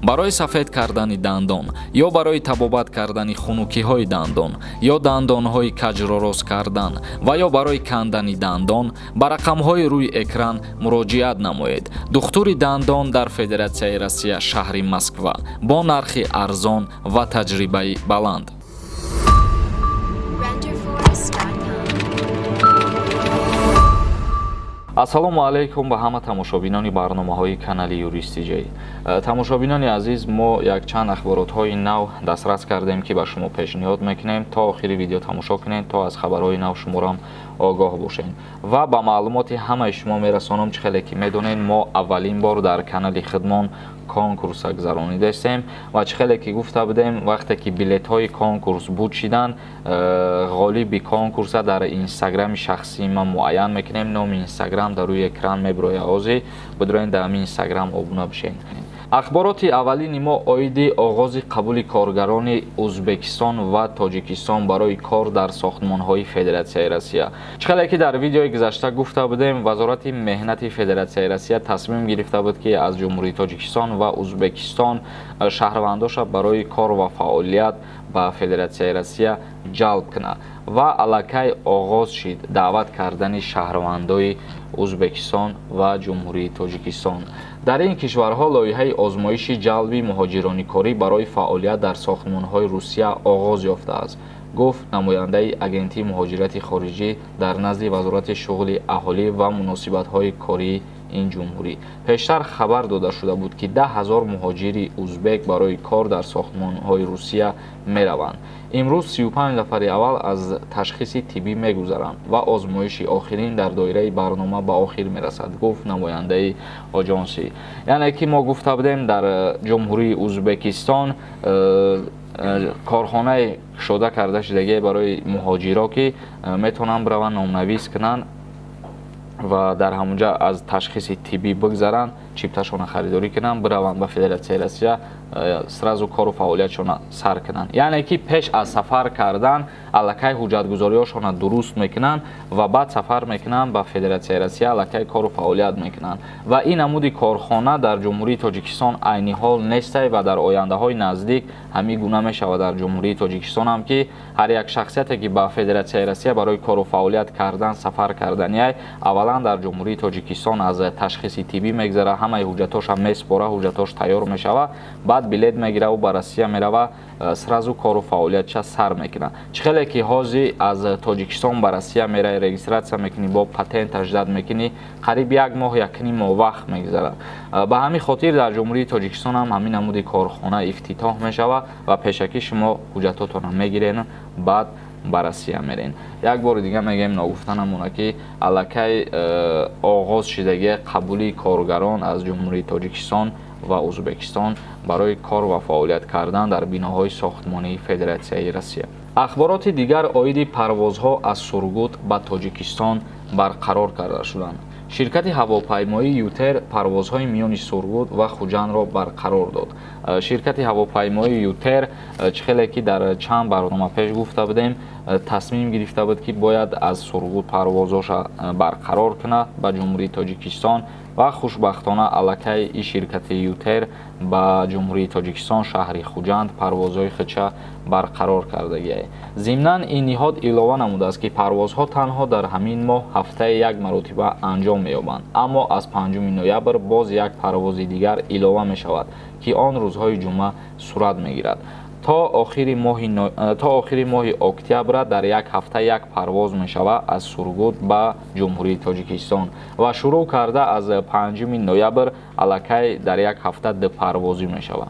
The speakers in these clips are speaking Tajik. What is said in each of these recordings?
Барои сафед кардани дандон ё барои табобат кардани хунукиҳои дандон ё дандонҳои каҷро рост кардан ва ё барои кандани дандон ба рақамҳои рӯи экран муроҷиат намоед. Духтури дандон дар Федератсияи Россия, шаҳри Москва, бо нархи арзон ва таҷрибаи баланд. Renderforest.com. Ассалому алайкум ба ҳама тамошобинони барномаҳои канали Юрист Тиҷай. Тамошобинони азиз, мо якчанд ахборотҳои нав дастрас кардем, ки ба шумо пешниҳод мекунем. То охири видео тамошо кунед, то аз хабарҳои нав шуморам огоҳ бошед. Ва ба маълумоти ҳамаи шумо мерасонам, чӣ хеле ки медонед, мо аввалин бор дар канали худмон конкурса гузаронидастем ва чӣ хеле ки гуфта будем, вақте ки билетҳои конкурс буд шидан, ғолиби конкурса дар инстаграми шахсии ман муайян мекунем. Номи инстаграм дар рӯи экран мебирояд, ҳозир бидроен, дар ҳамин инстаграм обуна бишед. Ахбороти аввалини мо оиди оғози қабули коргарони Ӯзбекистон ва Тоҷикистон барои кор дар сохтмонҳои Федератсияи Россия. Чӣ хеле ки дар видеои гузашта гуфта будем, Вазорати меҳнати Федератсияи Россия тасмим гирифта буд, ки аз Ҷумҳурии Тоҷикистон ва Ӯзбекистон шаҳрвандоша барои кор ва фаъолият ба Федератсияи Россия ҷалб кунад ва аллакай оғоз шид даъват кардани шаҳрвандои Ӯзбекистон ва Ҷумҳурии Тоҷикистон. Дар ин кишварҳо лоиҳаи озмоиши ҷалби муҳоҷирони корӣ барои фаъолият дар сохтмонҳои Русия оғоз ёфтааст, гуфт намояндаи Агентии муҳоҷирати хориҷӣ дар назди Вазорати шуғли аҳолӣ ва муносибатҳои кории ин ҷумҳурӣ. Пештар хабар дода шуда буд, ки 10 000 муҳоҷири узбек барои кор дар сохтмонҳои Русия мераванд. Имрӯз 35 нафари аввал аз ташхиси тиббӣ мегузаранд ва озмоиши охирин дар доираи барнома ба охир мерасад, гуфт намояндаи оҷонсӣ. Яъне ки мо гуфта будем, дар Ҷумҳурии Ӯзбекистон корхонае кушода карда шудагие барои муҳоҷиро, ки метавонанд бираванд, номнавис кунанд ва дар ҳамонҷа аз ташхиси тиббӣ бигзаранд, чипташонро харидорӣ кунанд, бираванд ба Федератсияи Россия, сразу кору фаъолиятшонро сар кунанд. Яъне ки пеш аз сафар кардан аллакай ҳуҷҷатгузориҳошонро дуруст мекунанд ва баъд сафар мекунанд ба Федератсияи Россия, аллакай кору фаъолият мекунанд. Ва ин намуди корхона дар Ҷумҳурии Тоҷикистон айни ҳол нестай ва дар ояндаҳои наздик ҳамин гуна мешавад дар Ҷумҳурии Тоҷикистонам, ки ҳар як шахсияте, ки ба Федератсияи Россия барои кору фаъолият кардан сафар карданиай, аввалан дар Ҷумҳурии Тоҷикистон аз ташхиси тиббӣ мегзара, ҳамаи ҳуҷҷатҳоша месупора, ҳуҷҷатҳош тайёр мешавад, баъд билет мегираву ба Россия мерава, сразу кору фаъолиятша сар мекунад. Чӣ хеле ки ҳозир аз Тоҷикистон ба Россия мераи, регистрация мекунӣ, бо патент таҷдид мекунӣ, қариб як моҳ, якним моҳ вақт мегузарад. Ба ҳамин хотир дар Ҷумҳурии Тоҷикистон ҳам ҳамин намуди корхона ифтитоҳ мешавад ва пешакӣ шумо ҳуҷҷатҳотонро мегирен, баъд ба Россия мерен. Як бори дига мегӯем, ногуфта намона, ки аллакай оғоз шидагии қабули коргарон аз Ҷумҳурии Тоҷикистон ва Ӯзбекистон барои кор ва фаъолият кардан дар биноҳои сохтмонии Федератсияи Россия. Ахбороти дигар оиди парвозҳо аз Сургут ба Тоҷикистон барқарор карда шуданд. Ширкати ҳавопаймоии Ютер парвозҳои миёни Сургут ва Хуҷандро барқарор дод. Ширкати ҳавопаймоии Ютер, чӣ хеле ки дар чанд барнома пеш гуфта будем, тасмим гирифта буд, ки бояд аз Сургут парвозҳоша барқарор кунад ба Ҷумҳурии Тоҷикистон ва хушбахтона аллакай ин ширкати Ютер ба Ҷумҳурии Тоҷикистон, шаҳри Хуҷанд парвозҳои худша барқарор кардагиай. Зимнан ин ниҳод илова намудааст, ки парвозҳо танҳо дар ҳамин моҳ ҳафтаи як маротиба анҷом меёбанд, аммо аз 5 ноябр боз як парвози дигар илова мешавад, ки он рӯзҳои ҷумъа сурат мегирад. То охири моҳи октябра дар як ҳафта як парвоз мешавад аз Сургут ба Ҷумҳурии Тоҷикистон ва шурӯъ карда аз 5 ноябр аллакай дар як ҳафта ду парвозӣ мешавад.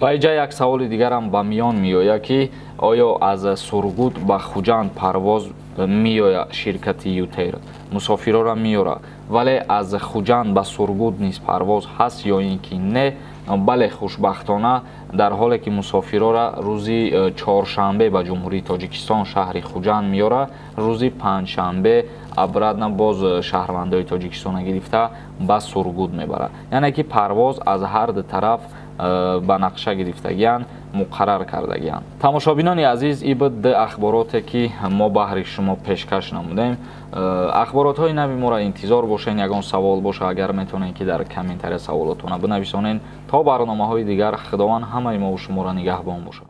Ва инҷа як саволи дигарам ба миён меояд, ки оё аз Сургут ба Хуҷанд парвоз меояд, ширкати Ютер мусофирора меорад, вале аз Хуҷанд ба Сургут низ парвоз ҳаст ё ин ки не? Бале, хушбахтона, дар ҳоле ки мусофирора рӯзи чоршанбе ба Ҷумҳурии Тоҷикистон, шаҳри Хуҷанд меорад, рӯзи панҷшанбе обратно боз шаҳрвандои Тоҷикистона гирифта ба Сургут мебарад. Яъне ки парвоз аз ҳар ду тараф. ба нақша гирифтагиянд, муқаррар кардагиянд. Тамошобинони азиз, ин буд ду ахбороте, ки мо баҳри шумо пешкаш намудем. Ахборотҳои нави моро интизор бошед. Ягон савол боша, агар метавонед, ки дар комментария саволотона бинависонед. То барномаҳои дигар, Худованд ҳамаи мову шуморо нигаҳбон бошад.